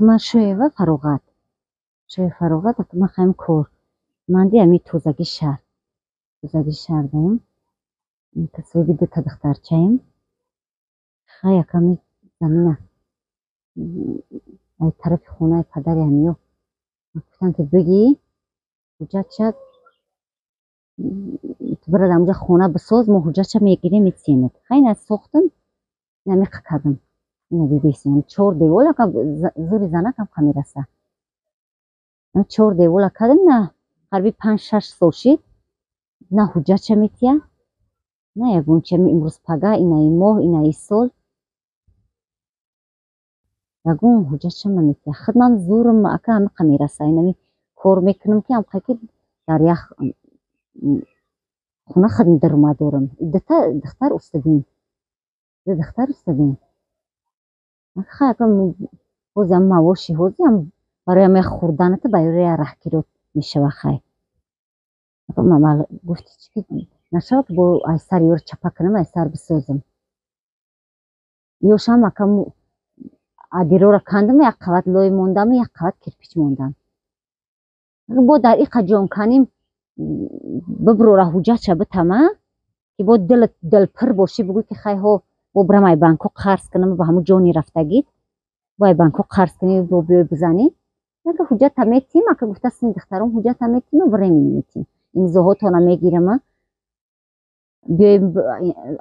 Ман Шоева Фароғат. Шоева Фароғат, ман хаем корманди ҳами тозагӣ шаҳр. Тозагӣ шаҳр даем. Соҳиби дута духтарчаем. Хай, яками замина ай тарафи хонаи падари ҳамиё гуфтанд, ки бигӣ ҳуҷҷатша бирад, амҷа хона бисоз, мо ҳуҷҷатша мегирем, метиҳемат. Хай, ина сохтам, ина меқа кардам. Ина дидесем, чор девол, ака, зури занакам қа мераса. Чор девола кардам, на қариби 5-6 сол шид, на ҳуҷҷатша метиҳа, на ягонча. Имрӯз пага, инаи моҳ, инаи сол ягон ҳуҷҷатша наметиҳа. Худ ман зурам, ака, ҳамиқа мераса. Инами кор мекунам, ки ҳамқа, ки дар як хона худ даромад дорам. Дута духтар устадем, ду духтар устадем. Хай, ака, ҳозиам маоши ҳозиам барои ҳам як хӯрданата, барои як раҳкирот мешава. Хай, гуфти чӣ ки нашавад, бо ай сари ёро чапа кунам, ай сар бисозам. Ёшам, ака, адирора кандам, як қават лой мондам, як қават кирпич мондам. Бо дар иқа ҷон каним, биброра, ҳуҷҷатша битама, ки бо дилат дилпур бошӣ, бугӯй, ки хай, ҳо, бо бирам ай банкҳо қарз кунам, ба ҳамун ҷони рафтагит бо ай банкҳо қарз кунӣ, бо биёй бизанӣ. Ака, ҳуҷҷата метиҳем, ака, гуфтаст духтаром, ҳуҷҷата метиҳем, временно метиҳем, имзоҳотона мегирама, биёй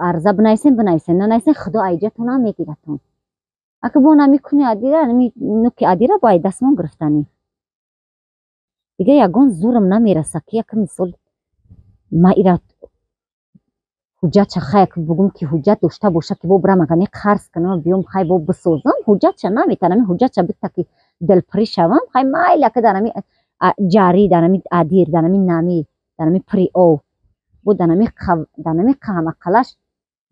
арза бинависем, бинависем, нанависем, худо айҷатонам мегиратон. Ака, бо намекуни адира, нуки адира бо ай дастмон гирифтанӣ. Дига ягон зурам намераса, ки яка мисол ма ира ҳуҷҷатша, хай, бугум, ки ҳуҷҷат дошта боша, ки бо бирам агане қарз кунам, биём, хай, бо бисозам. Ҳуҷҷатша наметавонам. Ҳуҷҷатша бита, ки дилпурӣ шавам. Хай, майли, ака, дар ҳами ҷарӣ, дар ҳами адир, дар ҳами намӣ, дар ҳами пури ов бо дар ҳами ҳамақалаш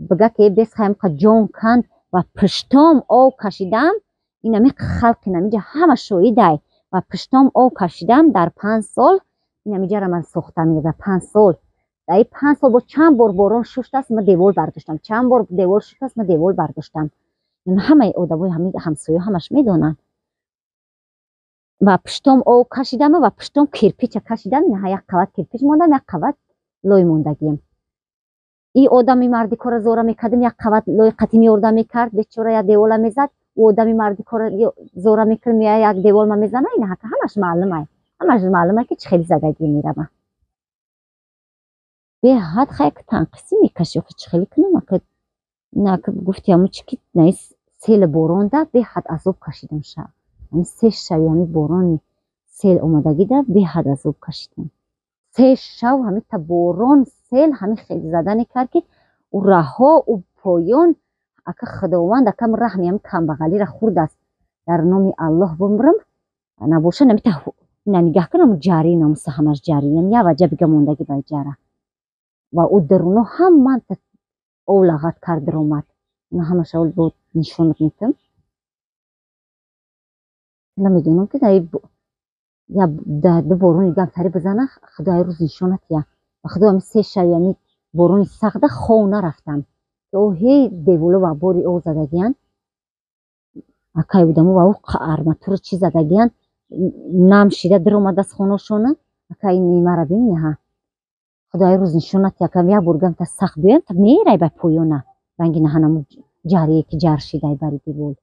бига, ки бес, хай, ҳамқа ҷон канд ва пуштом ов кашидам. Инами халқи намиҷа ҳама шоҳидай. Ва пуштом ов кашидам дар 5 сол. Инамиҷара ман сохтам дар 5 сол. Дар ин 5 сол бо чанд бор борон шуштааст, ма девол бардоштам, чанд бор девол шуштааст, ма девол бардоштам. Ҳамаи одамои ҳами ҳамсоя ҳамаш медонанд. Ва пуштом ов кашидам ва пуштом кирпича кашидам. Инаҳа як қават кирпич мондам, як қават лой мондагием. И одами марди кора зора мекардем, як қават лои қатӣ меёрда мекард, бечора, як девола мезад. Ӯ одами марди кора зора мекард, мея, як деволма мезана. Инаҳа ҳамаш маълумай, ҳамаш маълумай, ки чӣ хели задагӣ мерава. Беҳад, хай, танқисӣ мекашӣ. Охи, чӣ хеле кунам, ака? Инака гуфти ҳамун чӣ ки наи сели боронда беҳад азоб кашидам. Шаб ҳами се шави ҳами борони сел омадагида беҳад азоб кашидам. Се шав ҳамита борон, сел ҳами хел задане кард, ки ӯ раҳо, ӯ поён. Ака, худованд, акам, раҳми ҳами камбағалира хурдааст. Дар номи Аллоҳ бумрам набоша. Намита ина нигаҳ кунам, ҷарӣ намуса, ҳамаш ҷарӣ, яъне як ваҷа бига мондагӣ ба ҷара. Ва ӯ даруно ҳаманта ов лағат кард, даромад. Ина ҳамаша бо нишонат метам. Намедонам, ки дар ду борони гамтари бизана, худои рӯз нишонат я. Ба худо, ҳами се шави ҳами борони сахта хов нарафтам. О ҳей, деволо ва бори ов задагиян, акай, будамо ва ӯ арматура чӣ задагиян, нам шида даромадааст хонашона. Ака, ин нимара бин. Ҳа, худои рӯз нишонат, якам як бор гамта сахт биёям, та мерай ба поёна, ранги наҳанаму ҷарие, ки ҷар шидай бари девол.